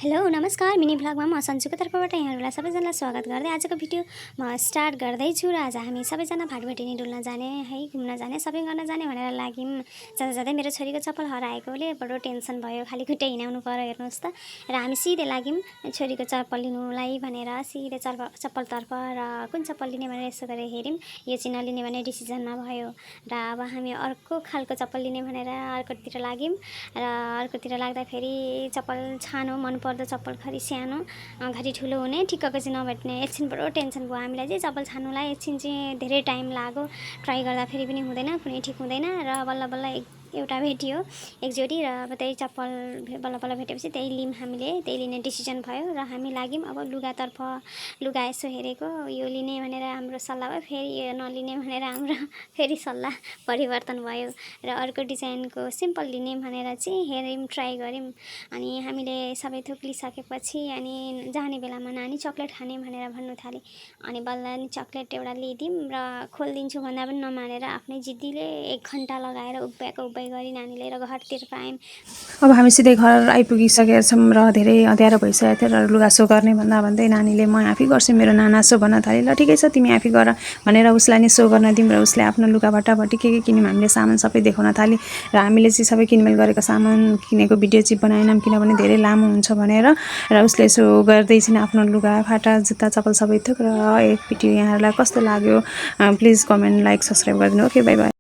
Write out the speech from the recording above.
Hello नमस्कार mini भ्लगमा म सन्जुको तर्फबाट यहाँहरूलाई सबैजनालाई स्वागत गर्दै आजको भिडियो म स्टार्ट गर्दैछु र आज हामी सबैजना भाटभटेनी डुल्न जाने है घुम्न जाने सपिङ गर्न जाने भनेर लाग्यौँ। जाँदा जाँदै मेरो छोरीको चप्पल हराएकोले बडो टेन्सन भयो, खाली खुट्टै हिँडाउनु पर्यो हेर्नुहोस् त। र हामी सिधै लाग्यौँ छोरीको चप्पल लिनुलाई भनेर सिधै चप्पलतर्फ। र कुन चप्पल लिने भनेर यसो गरेर हेऱ्यौँ, यो चाहिँ नलिने भने डिसिजनमा भयो र अब हामी अर्को खालको चप्पल लिने भनेर अर्कोतिर लाग्यौँ। र अर्कोतिर लाग्दाखेरि चप्पल छानो मन पर्दो चप्पल घरि सानो घरि ठुलो हुने ठिक्कको चाहिँ नभेट्ने। एकछिन बडो टेन्सन भयो हामीलाई चाहिँ चप्पल छान्नुलाई। एकछिन चाहिँ धेरै टाइम लाग्यो, ट्राई गर्दाखेरि पनि हुँदैन, कुनै ठिक हुँदैन। र बल्ल बल्ल एउटा भेटियो एक जोडी र अब त्यही चप्पल बल्ल बल्ल भेटेपछि त्यही लियौँ हामीले, त्यही लिने डिसिजन भयो र हामी लाग्यौँ। अब लुगातर्फ लुगा यसो हेरेको यो लिने भनेर हाम्रो सल्लाह भयो, फेरि यो नलिने भनेर हाम्रो फेरि सल्लाह परिवर्तन भयो र अर्को डिजाइनको सिम्पल लिने भनेर चाहिँ हेऱ्यौँ, ट्राई गऱ्यौँ। अनि हामीले सबै थोक लिइसकेपछि अनि जाने बेलामा नानी चक्लेट खाने भनेर भन्नु थाले। अनि बल्ल नि चक्लेट एउटा ल्याइदिउँ र खोलिदिन्छु भन्दा पनि नमानेर आफ्नै जिद्दीले 1 घन्टा लगाएर उभ्याएको गरी नानी लिएर घरतिर आयौँ। अब हामी सिधै घर आइपुगिसकेका छौँ र धेरै अँध्यारो भइसकेको थियो र लुगा सो गर्ने भन्दै नानीले म आफै गर्छु मेरो नाना सो भन्न थाले। ल ठिकै छ तिमी आफै गर भनेर उसलाई नि सो गर्न दिउँ र उसले आफ्नो लुगा भट्टाभट्टी के किन्यौँ हामीले सामान सबै देखाउन थाली। र हामीले चाहिँ सबै किनमेल गरेको सामान किनेको भिडियो चाहिँ बनाएनौँ किनभने धेरै लामो हुन्छ भनेर। र उसले सो गर्दै चाहिँ आफ्नो लुगा फाटा जुत्ता चप्पल सबै थोक। र एक भिडियो यहाँहरूलाई कस्तो लाग्यो प्लिज कमेन्ट लाइक सब्सक्राइब गरिदिनु। Okay by by.